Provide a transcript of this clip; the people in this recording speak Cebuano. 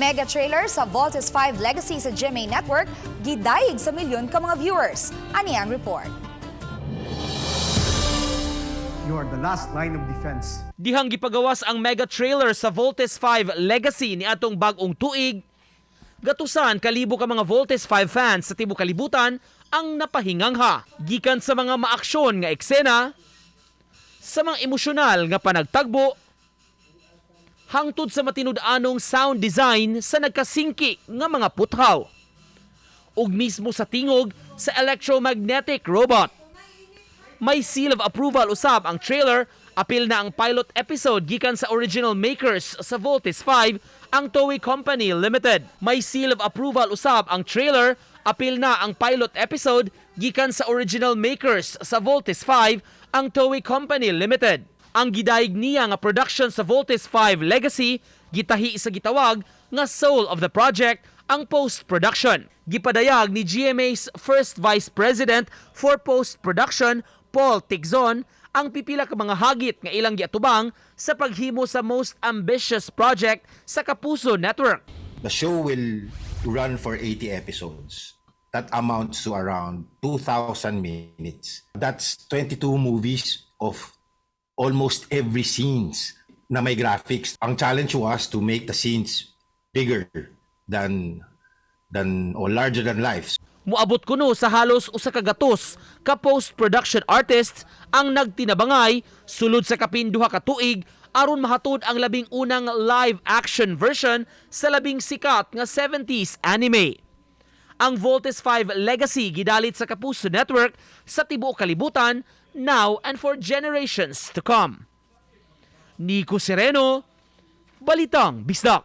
Mega trailer sa Voltes 5 Legacy sa GMA Network gidayeg sa milyon ka mga viewers. Ani ang report. You are the last line of defense. Dihang gipagawas ang mega trailer sa Voltes 5 Legacy ni atong bag-ong tuig, gatusan kalibo ka mga Voltes 5 fans sa tibuok kalibutan ang napahingangha gikan sa mga maaksyon nga eksena, sa mga emosyonal nga panagtagbo, hangtod sa matinud-anong sound design sa nagkasingki nga mga puthaw, ug mismo sa tingog sa electromagnetic robot. May seal of approval usab ang trailer, apil na ang pilot episode gikan sa original makers sa Voltes 5, ang Toei Company Limited. May seal of approval usab ang trailer, apil na ang pilot episode gikan sa original makers sa Voltes 5, ang Toei Company Limited. Ang gidayeg niya nga production sa Voltes 5 Legacy gitahi sa gitawag nga soul of the project, ang post-production. Gipadayag ni GMA's First Vice President for Post-Production, Paul Tigzon, ang pipila ka mga hagit nga ilang giatubang sa paghimo sa most ambitious project sa Kapuso Network. The show will run for 80 episodes. That amounts to around 2,000 minutes. That's 22 movies of almost every scenes na may graphics. Ang challenge was to make the scenes bigger than or larger than life. Muabot kuno sa halos 100 ka post-production artists ang nagtinabangay sulod sa kapin 2 ka tuig aron mahatod ang labing unang live action version sa labing sikat nga 70s anime. Ang Voltes 5 Legacy gidalit sa Kapuso Network sa tibuok kalibutan, now and for generations to come. Nico Sereno, Balitang Bisdak.